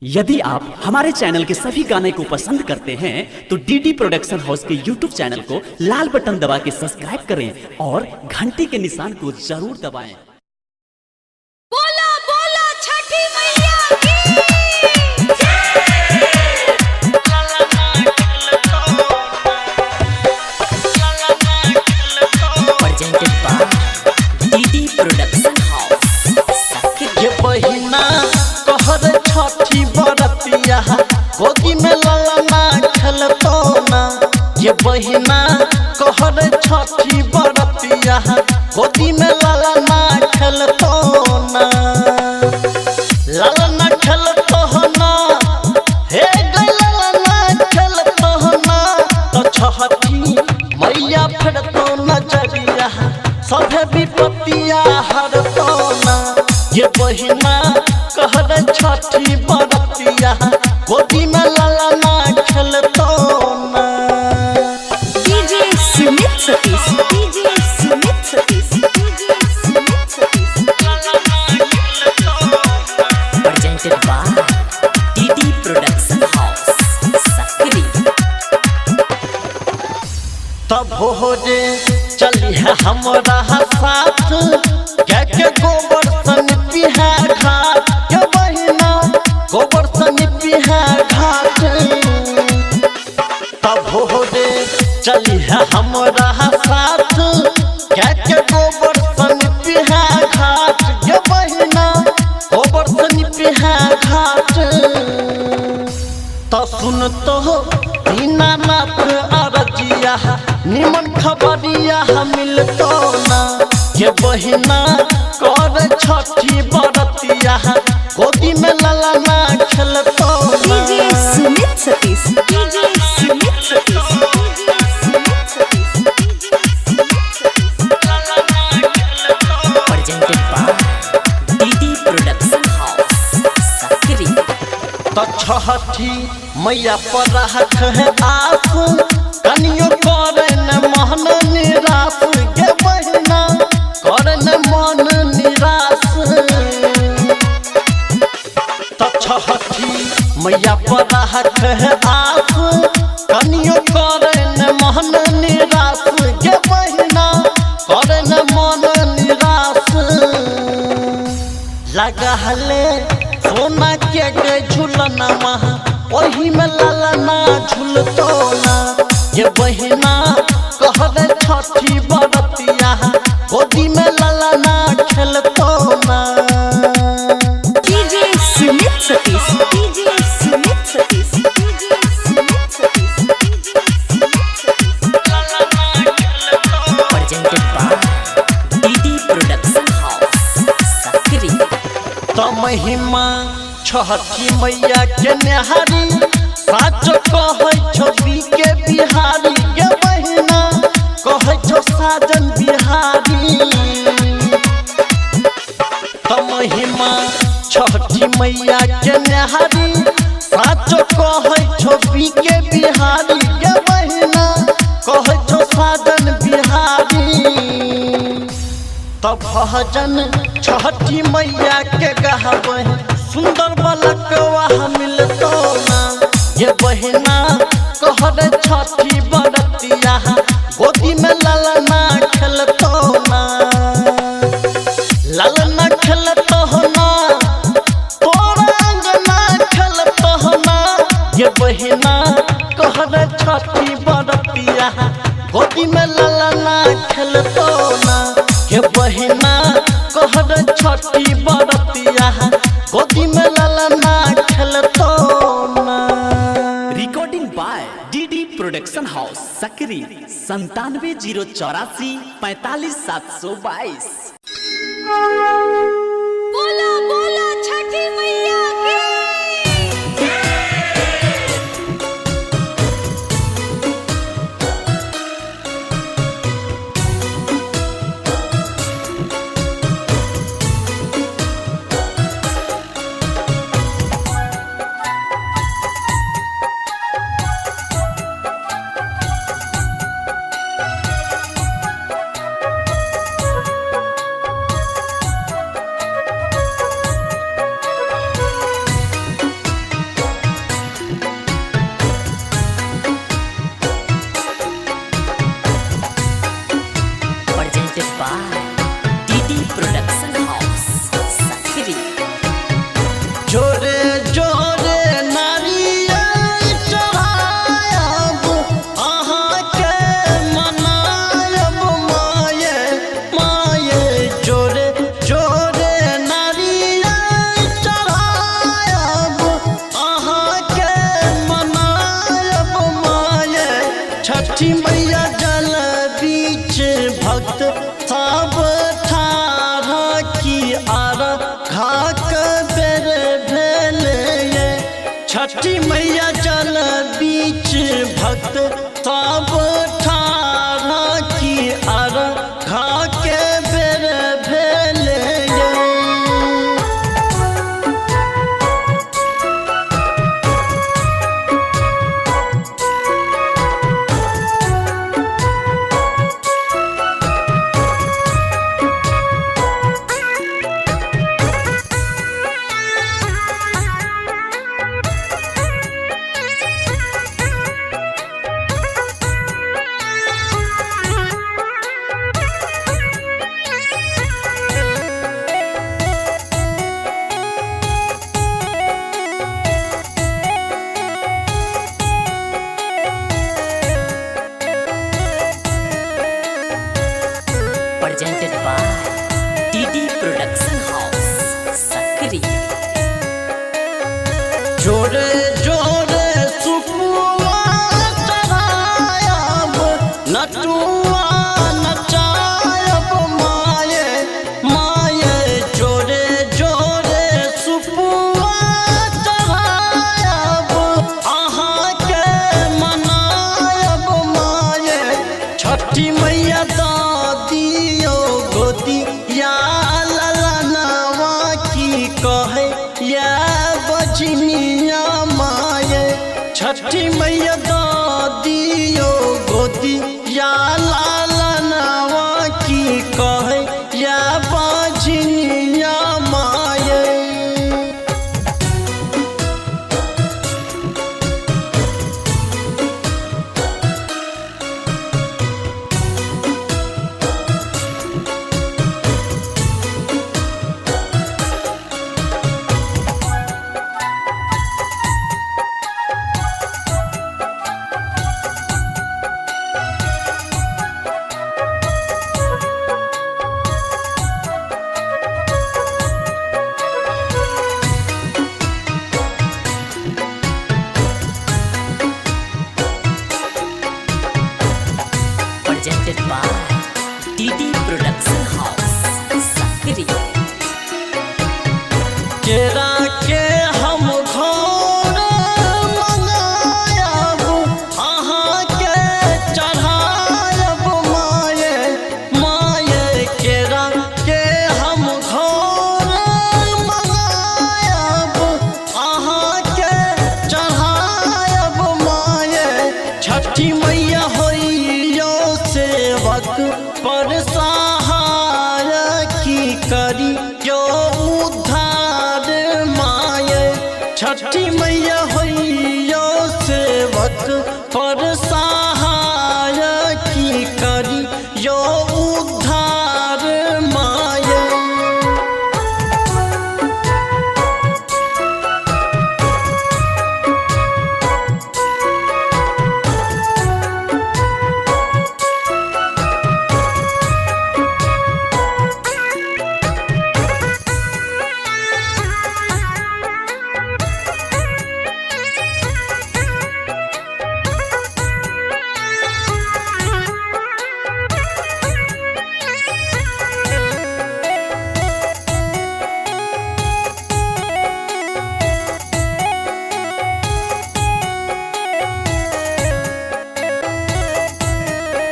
यदि आप हमारे चैनल के सभी गाने को पसंद करते हैं तो डीडी प्रोडक्शन हाउस के यूट्यूब चैनल को लाल बटन दबा के सब्सक्राइब करें और घंटी के निशान को जरूर दबाएं। बोला बोला छठी मैया की। Presented by DD Production House. Sakhi. ये बहिना कहर छठी बरतिया गोदी में ललना खेलतो ना। ये बहिना कहर छठी बरतिया गोदी में ललना खेलतो ना। ललना खेलतो ना, हे गई ललना खेलतो ना। तो छठी मैया फेरतो नजरिया सभे विपत्तिया हरतो ना। ये बहिना कहर छठी बरतिया गोदी में ललना खेलतो ना। DJ Sumit Satish, DJ Sumit Satish, DJ Sumit Satish. Presented by DD Production House. Sakhi. तब हो जे चली है हमरा साथ क्या के गोबर सन पिहा घाट। के बहिना गोबर सन पिहा घाट। तब हो जे चली है हमरा साथ क्या के गोबर सन पिहा घाट। के बहिना गोबर सन पिहा घाट। तो सुन तो दीनानाथ अरजिया निमन खबरिया मिलतो ना। ये बहिना कर छठी बरतिया गोदी में ललना खेलतो ना। DJ Sumit Satish, DJ Sumit Satish, DJ Sumit Satish, DJ Sumit Satish. Presented by DD Production House. Sakhi. तो छठी मैया पर रख है आस कनियो करे न मन निराश। गे बहिना करे न मन निराश। तो छठी मैया पर रख है आस कनियो करे न मन निराश। गे बहिना करे न मन निराश। लगा हले सोना के गे झूलना महा ओही में ललना झूलतो ना। ये बहिना कहर छठी बरतिया गोदी में ललना खेलतो ना। DJ Sumit Satish, DJ Sumit Satish, DJ Sumit Satish, DJ Sumit Satish. Presented by DD Production House. Sakhi. तो महिमा छठी मैया के नेहारी साच कहै छौ के बिहारी। गे बहिना कहै छौ साजन बिहारी। तो महिमा छठी मैया के नेहारी साच कहै छौ के बिहारी। गे बहिना कहै छौ साजन बिहारी। तब भजन छठी मैया के गहबै सुंदर बलकवा मिलतो ना। ये बहिना कहर छठी बरतिया गोदी में ललना खेलतो ना। ललना खेलतो ना, तोरा अंगना खेलतो ना। ये बहिना कहर छठी बरतिया गोदी में ललना खेलतो ना। ये बहिना कहर छठी बरतिया गोदी में ललना खेलतो ना। Recording by DD production house Sakri 97 084 45 722। बोला बोला छठी मैया की। जोरे जोरे नारियल चढ़ायब अहाँके मनायब माये माये जोरे जोरे नारियल चढ़ायब अहाँके मनायब माये छठी मैया जल बीच भक्त सब ठाढ़ की आर घाक बेर भेल ये छठी मैया जल बीच भक्त सब ठाढ़ की आर घाक बेर भेल ये। Presented by DD Production House, Sakri. जोरे जोरे सुपुआ चढ़ायब नटुआ नचायब माये माये जोरे जोरे सुपुआ चढ़ायब अहाँके मनायब माये छठी मैया दादियो गोदी या ललनवा की कहे या बजनिया माये छठी मैया दादियो गोदी या लालनवा की कहे या बजनिया माये। Presented by DD Production House, Sakri. केरा के हम घोर मंगायब अहाँके चढ़ायब माये माये केरा के हम घोर मंगायब अहाँके चढ़ायब माये छठी मैया होइयो सेवक पर सहाय की करी यो उद्धार माये छठी मैया होइयो सेवक पर सहाय की करी यो उद्धार माये।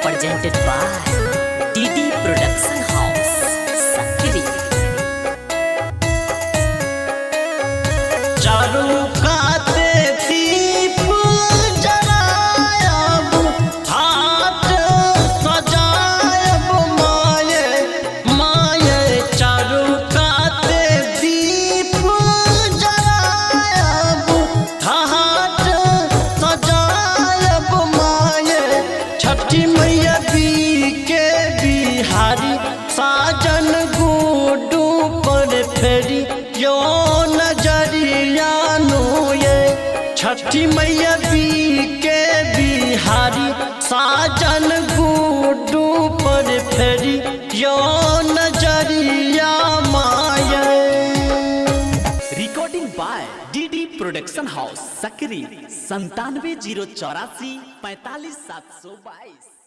Presented by DD Production House, Sakri. चारू काते दीप जरायब हाट सजायब माये माये चारू काते दीप जरायब हाट सजायब माये छठी मैया बी के बिहारी साजन गुडू पर फेरी यो नजरिया। छठी मैया बी के बिहारी साजन गुडू पर फेरी यो नजरिया माया। Recording by DD production house Sakri 97 0 84 45 722।